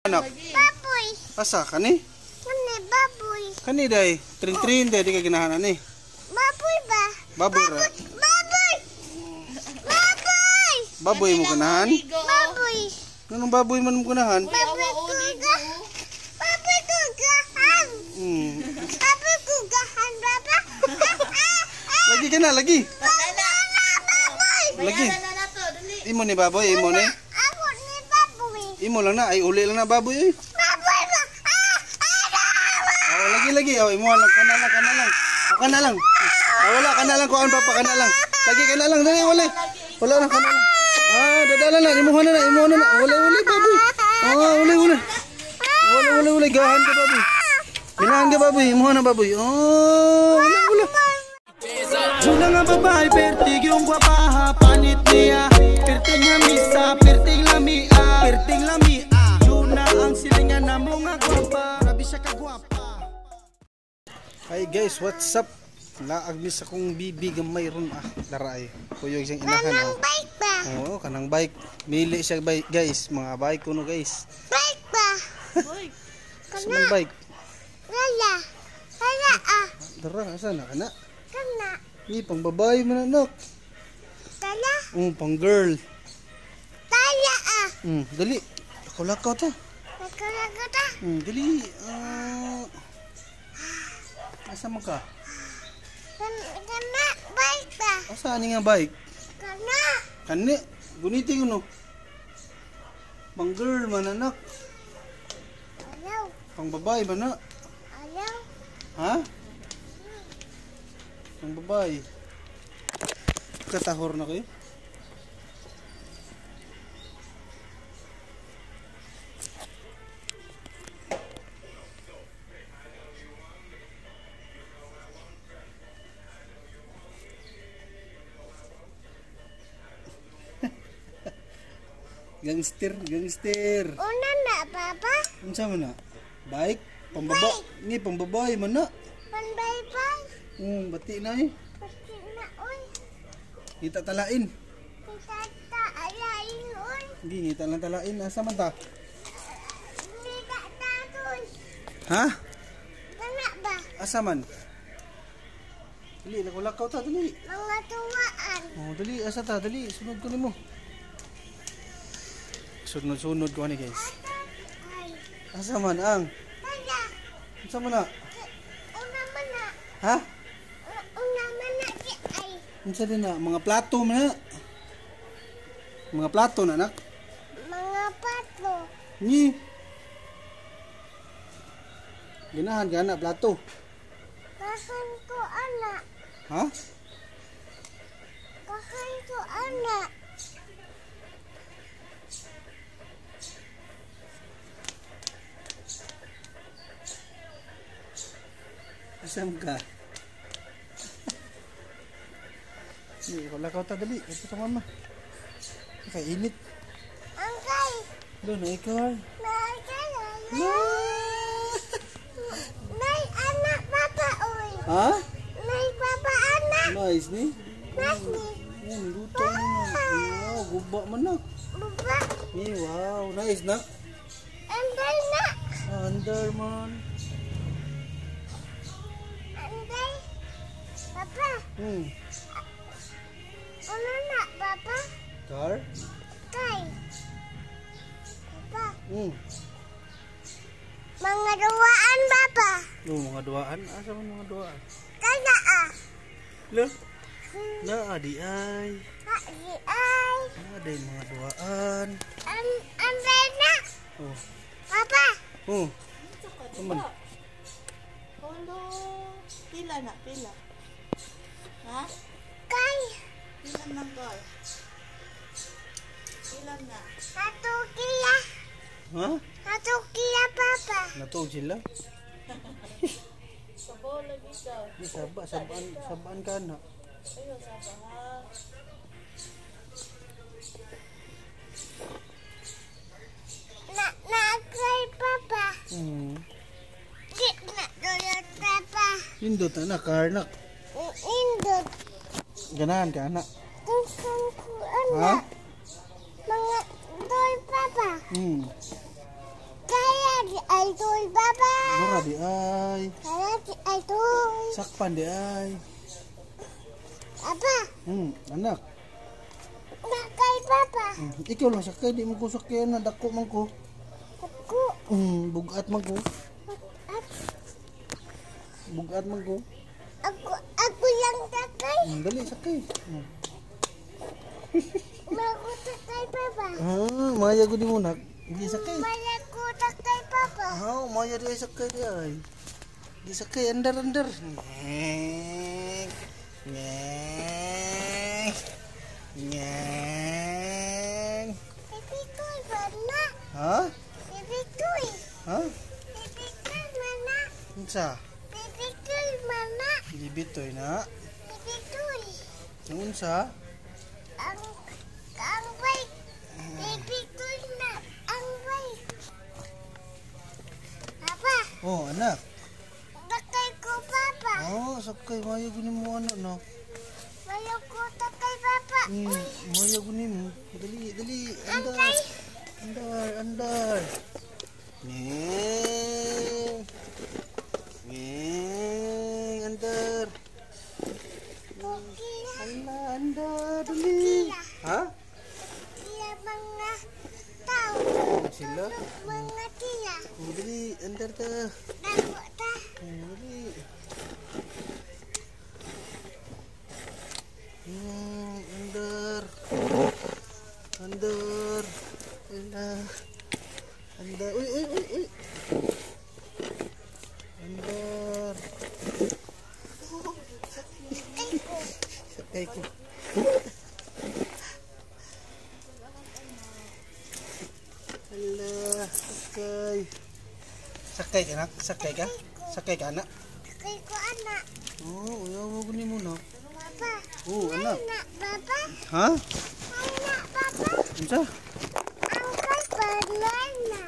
Anak. Baboy. Asa kani? Kani baboy. Kani day, trin-trin day di ka ganahan ani. Baboy ba? Baboy ra. Baboy. Baboy. Baboy mo ganahan? Baboy. Nganong baboy man mo ganahan? Baboy kuga. Baboy kugahan. Baboy kugahan, baba. Lagi ka na, lagi. Baboy. Lagi. Imo ni baboy, imo ni. Ako ni baboy. Imo lang na, ay uli lang na baboy oy. Baboy ba? Ah! Ah! Oh, lagi lagi. Oh, imo lang kana lang, kana lang. Oh, kana lang. Oh, wala kana lang kuan papa kana lang. Lagi kana lang dali wala. Wala lang kana lang. Ah, dadala na imo na na, imo na na. Wala wala baboy. Ah, wala wala. Wala wala wala gahan ka baboy. Ganahan ka baboy, imo na baboy. Oh, wala wala. Una nga babae, pertig yung gwapaha, panit niya. Pertig nga misa, pertig lamia, pertig lamia. Yuna ang silingan na mo nga gwapa, grabe siya kagwapa. Hi guys, what's up? Laag mi sa kong bibi gamay ron ah. Dara ay. Kuyog siyang inahan. Kanang Oh. bike ba? Oo, kanang bike. Mili siya bike guys, mga bike kuno guys. Bike ba? Sa man bike. Wala. Wala ah. Dara asa na kana? Kana. Ni pang babae man anak. Tala. Oh, pang girl. Tala ah. Dali. Lakaw-lakaw ta. Nagkakata. Dali. Ah. Asa man ka? Kana bike ba? Asa ani nga bike? Kana. Kani, guniti kuno. Pang girl man anak, Ayaw. pang babae man na. Ayaw. Ha? Pang babae. Katahor na kayo? Gangster, gangster. Una na, papa. Unsa man na? Bike? Pambaba? Ni pambabae man na. Panbay-bay. Bati na eh. Pati na, oy. Ngita talain. Tata, alain, oy. Hindi, ngita lang talain. Asa man ta? Hindi tatoy. Ha? Kana ba? Asa man? Dali, lakaw-lakaw ta, dali. Mga tuwaan. Oh, dali, asa ta, dali. Sunod ko nimo. Sunod-sunod ko ani guys. Ay. Asa man ang? Tala. Asa man na? Una man na. Ha? Una man na si ay. Unsa din na? Mga plato man na. Mga plato na, anak. Mga pato. Ni. Ganahan ka na plato. Kahan ko anak. Ha? Kahan ko anak. Asam ka? Hindi, wala ka ta dali. Ito sa mama. Kainit. Angkay. Doon na ikaw. Nay, Nay, anak papa oy. Ha? Nay, papa anak. Nice ni. Nice ni. Oh, luto mo na. Wow, guba man na. Buba. Ni, wow, nice na. Anday na. Under man. Anday. Papa. Ano na, papa? Car? Kay. Papa. Mga duwaan, papa. Oh, mga duaan. Asa man mga duaan? Kaya ah. Lo? Na, adi ay. Di ay. Ada mga duaan. Anday na. Oh. Papa. Oh. Come on. Hello. Pila na, pila. Ha? Kay. Pila ng girl. Pila na. Natukiya. Ha? Natukiya, papa. Natuog sila. Sabo lagi daw. Di saba, sabaan, sabaan ka na. Ayun, saba ha. Na, na, kay papa. Di na, dulot, papa. Indot na, karnak. Indot. Ganahan ka na. Tungkol ko, Ha? anak. Mga toy, papa. Kay. ay toy, Papa. Mura di ay. Kana di ay toy. Sakpan di ay. Papa. Anak. Nakay, Papa. Ikaw lang sakay, di mo ko sakyan na dako man ko. Dako. Bugat man ko. Bugat. Bugat man ko. Ako lang sakay. Dali sakay. Mako sakay, Papa. Ah, maya gud mo nak. Di sakay. Maya ko sakay, Papa. Ah, maya di ay sakay di ay. Di sakay andar andar. Ngeng. Ngeng. Ngeng. Bibitoy mana? Ha? Bibitoy. Ha? Bibitoy mana? Unsa? Bibitoy mana? Bibitoy na. Bibitoy. Unsa? Ang bike. Bibitoy na ang bike. Papa. Oh, anak. Sakay ko, Papa. Oh, sakay mayo guni mo anak no. Mayo ko sakay, Papa. Uy. Mayo guni mo. Dali, dali. Andar. Andar, andar. Ngeng. Ngeng, andar. Ala, andar, dali. Ha? Sila mga tao. Sila? Mga tila. Oh, dali, andar ta. Dako ta. Oh, dali. Andar. Andar. Ala. Andar. Uy, uy, uy, uy. Andar. Sakay ko. Ala, sakay. Sakay ka, nak? Sakay ka? Sakay ka, anak? Sakay ko, anak. Oh, ayaw mo guni mo, nak. Papa. Oh, anak. Anak, Papa. Ha? Anak, Papa. Unsa? Ang kay banana.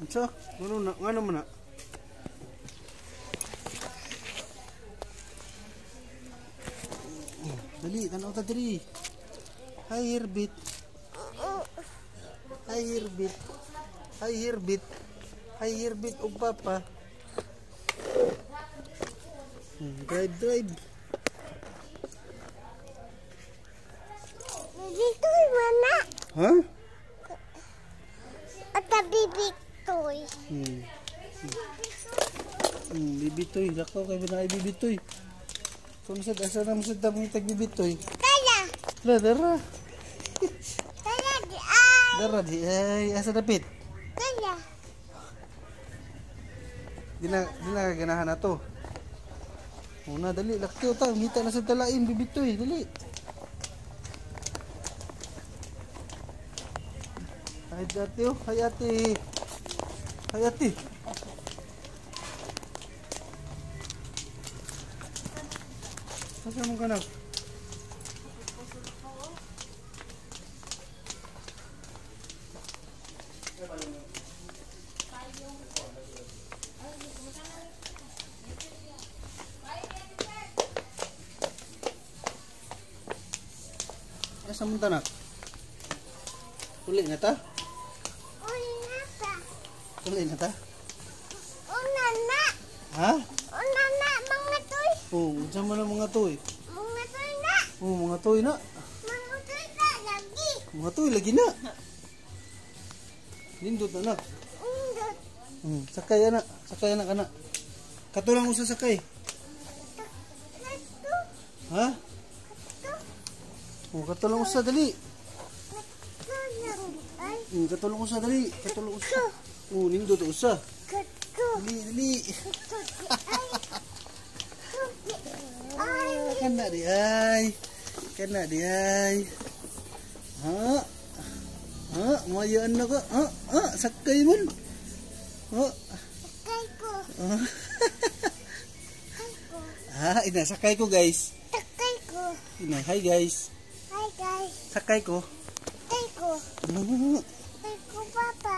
Unsa? Ngano na? Ngano man na? Dali, tanaw ta diri. Hi, Herbit. Hi, Herbit. Hi, Herbit. Hi, Herbit ug Papa. Drive, drive. Bibitoy mana? Ha? At bibitoy. Bibitoy. Lakaw kay binay bibitoy. Kung sa asa na mo sa daming tagbibitoy. Kaya. La, dara. Kaya di ay. Dara di ay asa dapit. Kaya. Di na ganahan na to. Una dali lakyo ta, ngita na sa talain bibitoy, dali. Hi ate, oh. Hi ate. Hi ate. Asa mo kanak? Asa mo tanak? Uli na ta? Uli na ta. Uli na ta? Una na. Ha? Una na mga toy. Oh, unsa man ang mga toy? Mga toy na. Oh, mga toy na. Mga toy na lagi. Mga toy lagi na. Nindot na nak. Nindot. Sakay ana, sakay ana kana. Kato lang usa sakay. Kato. Ha? Kato. Oh, kato lang usa dali. Kato lang ay. Kato lang usa dali. Kato lang usa. Oh, nindot usa. Kato. Dali, dali. Kato ay. Ay. Kana di ay. Kana di ay. Ha? Ha, mayaan na ka. Ha, ha, sakay mon. Ha. Sakay ko. Sakay ko. Ha, ina sakay ko guys. Sakay ko. Ina, hi guys. Hi guys. Sakay ko. Sakay ko. Sakay ko papa.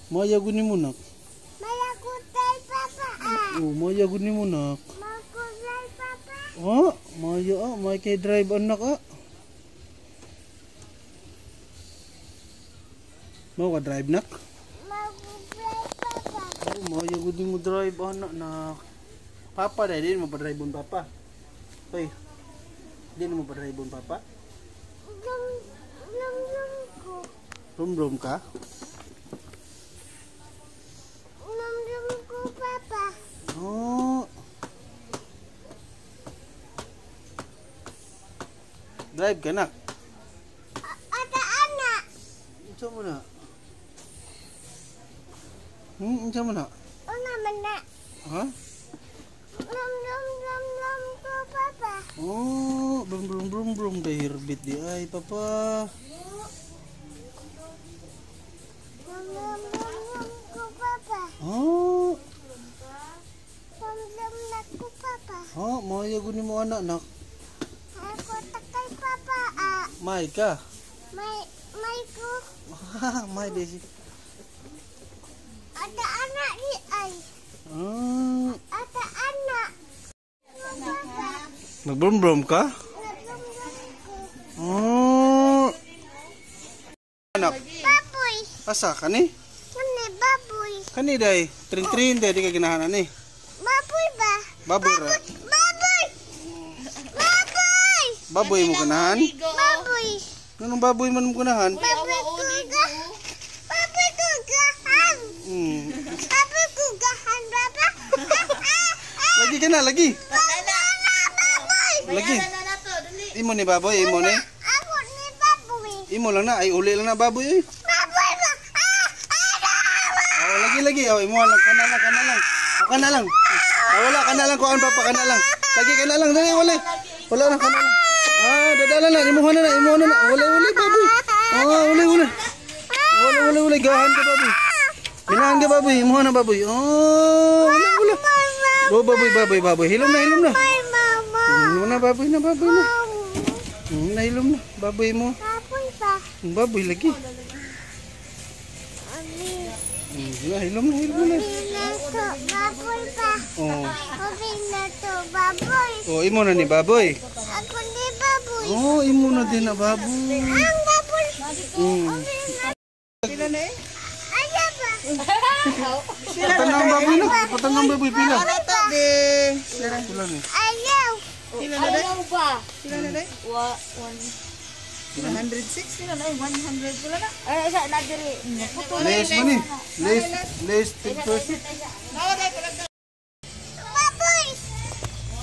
Maya guni mo nak. Maya ko tay papa ah. Oh, maya guni mo nak. Maya ko tay papa. Ha, maya ah, maya kay drive anak ah. Mau ka drive nak? Oh, maayo gud mo drive anak na. Papa dai din mo pa drive on papa. Hoy. Di mo pa drive on papa. Lum, lum, lum ko. Rum rum ka? Lum, lum ko, papa. Oh. Drive ka na. Ata anak. Unsa mo na? Unsa mo na? Una man na. Ha? Lum, lum, lum, lum ko, papa. Oh, brum brum brum brum dahir bit di ay papa. Lum, lum, lum, lum ko, papa. Oh, Lum, lum na ko, papa. oh, maayo gud nimo anak nak. Ako takay, papa. Ah, May ka. may, may ko. May desi. Ata anak ni ay. Ah, Ata anak. Papa. nagbrum brum ka? Lum, lum ko. Oh. Anak, Baboy. asa kani? Kani baboy. Kani day, trin trin day di ka ganahan ani. Baboy ba? Baboy ra. Baboy! Baboy! Baboy mo ganahan? Baboy! Nganong baboy man mo ganahan? Baboy ko ga! Baboy ko gahan! Baboy ko gahan, baba! Lagi ka na, lagi. Wala na. Baboy! Lagi. Bayaran na to, dali. Imo ni baboy, imo ni. Ako ni baboy! Imo lang na, ay uli lang na baboy oy. Baboy ba? Ah! Ah! Oh, lagi lagi. Oh, imo lang kana lang, kana lang. Oh, kana lang. Oh, wala kana lang kuan papa kana lang. Lagi kana lang dali wala. Wala lang kana lang. Ah, dadala na imo na imo na. Wala wala baboy. Oh, wala wala. Wala wala wala gahan ka baboy. Ganahan ka baboy, imo na baboy. Oh, wala wala. Oh, baboy baboy baboy. Hilom na, hilom na. Ay, mama! Hilom na baboy na baboy na. Nahilom na baboy mo. Baboy ba? Baboy lagi. Abi, Hilom na, hilom na. abi na to, baboy ba? Oh. Abi na to, baboy. Oh, imo na ni baboy. Ako ni baboy. Oh, imo na din na baboy. Ang baboy. Pila na eh? Ayaw ba? Patangang baboy na. Patangang baboy pila. Ano to, be? Pila ni. Ayaw. Pila na day? Ayaw ba? Pila na day? Wa, one. 106 pila na eh. 100 pila na. Ay, isa na diri. Les man ni. Les, les 10%. Baboy.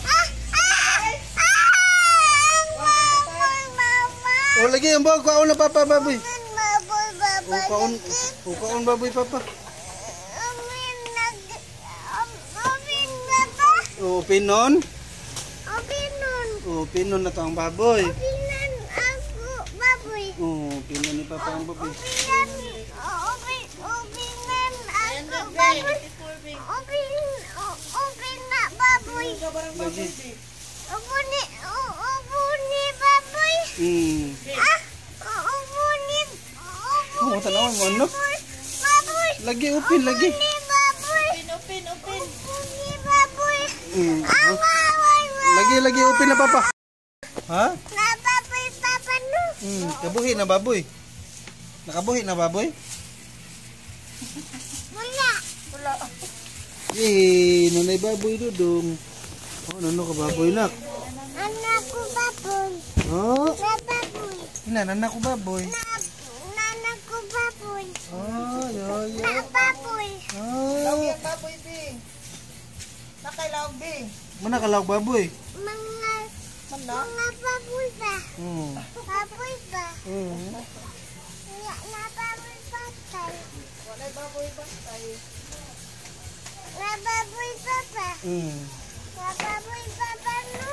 Ah, ah, ah. Ang baboy, mama. Oh, lagi ang bago kaon na papa baboy. Ang baboy, Oh, baboy. kaon. Oh, kaon baboy papa. Amin nag... Amin baba. Oh, pinon. Amin nun. Oh, pinon na to ang baboy. Amin ako, baboy. Oh, pinon ni papa ang baboy. Amin, amin, amin ako, baboy. Amin, amin na baboy. Lagi. Ubo ni, ubo ni baboy. Ah, ubo ni, ubo Oh, tanaw mo ano? baboy. Lagi upin lagi. Ni baboy. Open, open, open. Ubo ni baboy. Ha? Away, Lagi lagi upin na papa. Ha? na baboy papa no. Kabuhi na baboy. Nakabuhi na baboy? Wala. Eh, nanay baboy dudong. Oh, nano ka baboy nak? Anak ko baboy. Oh, Na baboy. ina nana ko baboy. Na nana ko baboy. Oh, yo yo. Na baboy. Oh, Ang baboy, be. Nakailaw, be. mana kalawag baboy? Mga mga baboy ba? Baboy ba? Na, na baboy patay. Wala baboy bantay. Na baboy papa. Na baboy papa no.